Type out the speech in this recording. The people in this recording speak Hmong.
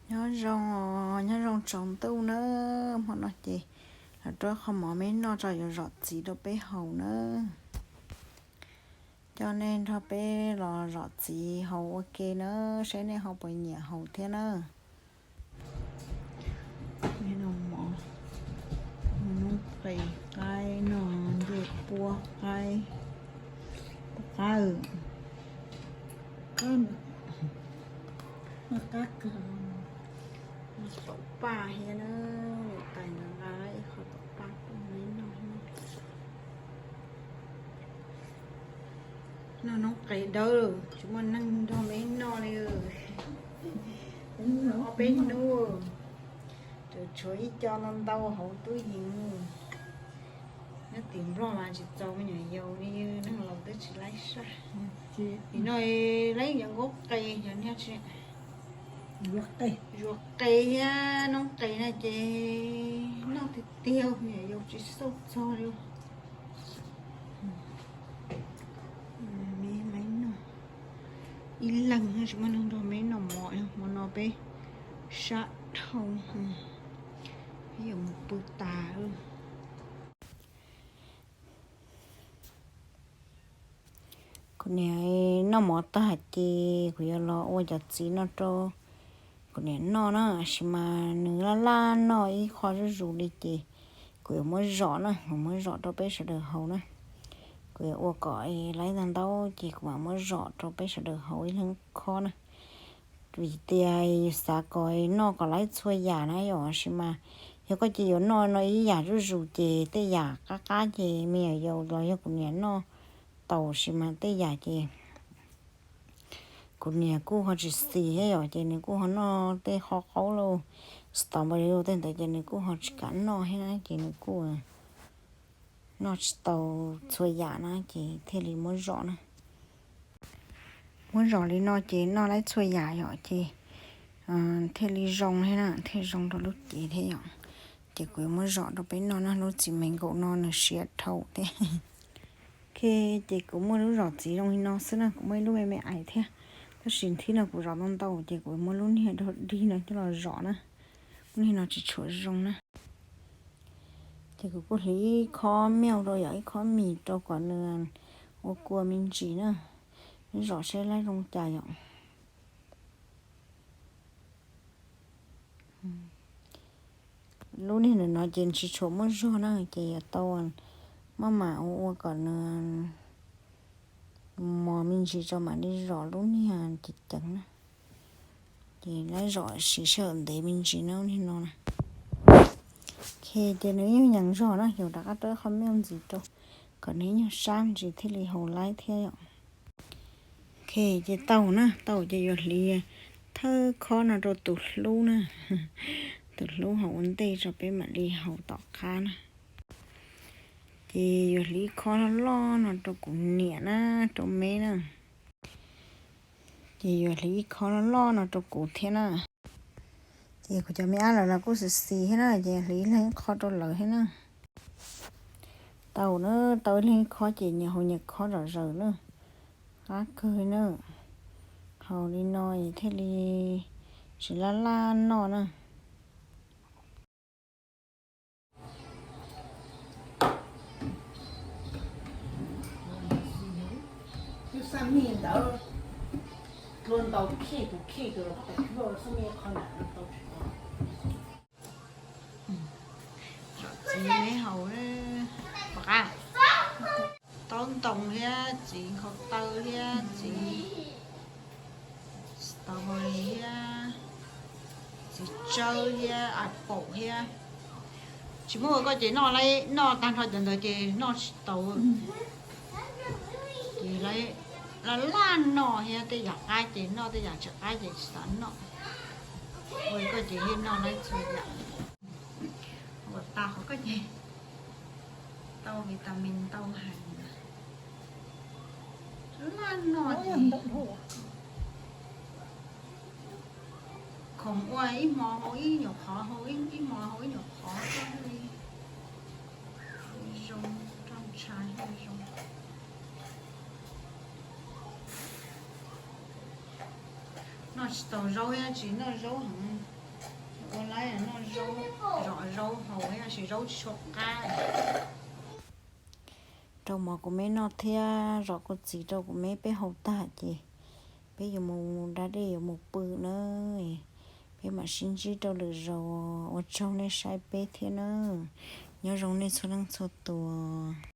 Nyob zoo, nyob zoo tsaus ntuj na. Hmo no ces los rau qhov mov me noj tso yuav zom txiv rau peb haus na. Coj nej nrog peb los zom txiv haus ua ke na, saib nej ho puas nyiam haus thiab na. Mov, noob qes qaib, noj ncej puab qaib, puab qab, qab, qab kawg, tau paj thiab na, tais nqa ib qho tau paj tuaj me noj. Noj noob qes dawb, tsis muaj neeg nrog me noj li. Ob peb hnub, tshuav ib co ntau ntau hauv tub yees. Nyob tim Nplog mas tsis txaus me nyuam yaus li, neeg laus twb tsis laib saj. Nim no laib cov nkauj qes, cov niag tsis, zuag qes thiab noob qes na ces noj tiag tiag, me nyuam yaus tsis xauj txog li. Ib leeg tsis muaj neeg nrog me noj mov, hmo no peb sab dhau, peb yuav mus pw tas. Kuv niam noj mov tag ces kuv yuav los ua cov txiv no rau kuv niam noj na, tab sis mas nws laj laj noj ib qho zuj zus li ces kuv yuav muab zom na, kuv muab zom rau peb sawv daws haus na. Kuv yuav ua kom laib ntau ntau ces kuv mam muab zom rau peb sawv daws haus ib leeg khob na. Vim tias xav kom noj kom laib txhua yam na yom, tab sis mas yog koj cia yuav noj no ib yam zuj zus ces tej yam qab qab ces me nyuam yaus los yog kuv niam noj tau, tab sis mas tej yam ces kuv niam kuj ho tsis xis thiab yom, ces nws kuj ho noj tej qhov qaub lauj, strawberry tej ntawd ces nws kuj ho tsis kam noj thiab na, ces nws kuj noj tsis tau txhua yam na, ces thiaj li muab zom na. Muab zom li no ces noj laib txhua yam yom, ces thiaj li zoo thiab na, thiaj zoo rau lub cev thiab yom. Ces kuv yuav muab zom rau peb noj na, lub txiv me nkaum no nws siav dhau thiab. Ok, ces kuv muaj lub zom txiv zoo li no xwb na, kuv muaj ib lub me me ais thiab, tab sis thib no kuv zom tau ntau ces kuv muab lub niag dog dig no coj los zom na, lub niag no tsis tshua zoo na. Ces kuv kuj hliv ib khob milk rau yom, ib khob mis rau kom nws ua kua me ntsis na, zom seb laib zoo cas yom. Lub niag ntawm no ces tsis tshua muaj zog na, ces yuav tau maj mam ua ua kom nws mos me ntsis tso mam li zom lub niag ceev ceev na. Ces laib zom siv sij hawm ntev me ntsis na, lub niag no na. Ok, ces nws ib nyuag nyeem zog na, yus rov qab rau qhov milk ntxiv rau kom nws ib nyuag sab me ntsis thiaj li haus laib thiab yom. Ok, ces tau na, tau ces yuav hliv thawj khob no rau tus hlub na. Tus hlub haus ua ntej tso peb mam li haus tom qab na. Ces yuav hliv ib khob loj loj no rau kuv niam na, rau me na. Ces yuav hliv ib khob loj loj no rau kuv thiab na. Ces kuv cov me ab lawv los kuj xis xis thiab na, ces hliv ib leeg ib khob rau lawv thiab na. Tau na, tau ib leeg ib khob ces nyias haus nyias khob zom zaws na. Qab kawg na. Haus li no es thiaj li tsis laj laj noj na. Txiv me haus, pom qab, taub ntoo thiab txiv nkhaus taw thiab txiv strawberry thiab txiv tsawb thiab apple thiab. Tsis muaj ua koj ces noj, noj tag nrho cov ntawd ces noj tsis tau. Ces laj laj noj thiab, tej yam qab ces noj, tej yam tsis qab ces tsis xav noj. Ua koj ces yeej noj laib txhua yam. Ua tau qhov koj ces tau vitamin ntau heev. Laj noj ces khoom ua ib hmo haus ib nyuag qhov, haus ib hmo haus ib nyuag qhov, zoo roj ntsha zoo. Noj tsis tau zaub thiab, tsis noj zaub heev. Ua li noj zaub, zom zaub haus, tab sis zaub tsis tshua qab. Rau mov kuv me noj thiab zom kuv txiv rau kuv me peb haus tag ces peb yuav mus da dej yuav mus pw na. Peb mam sib ntsib rau lwm zaus, ua tsaug nej saib peb thiab na. Nyob zoo nej txhua leej txhua tus.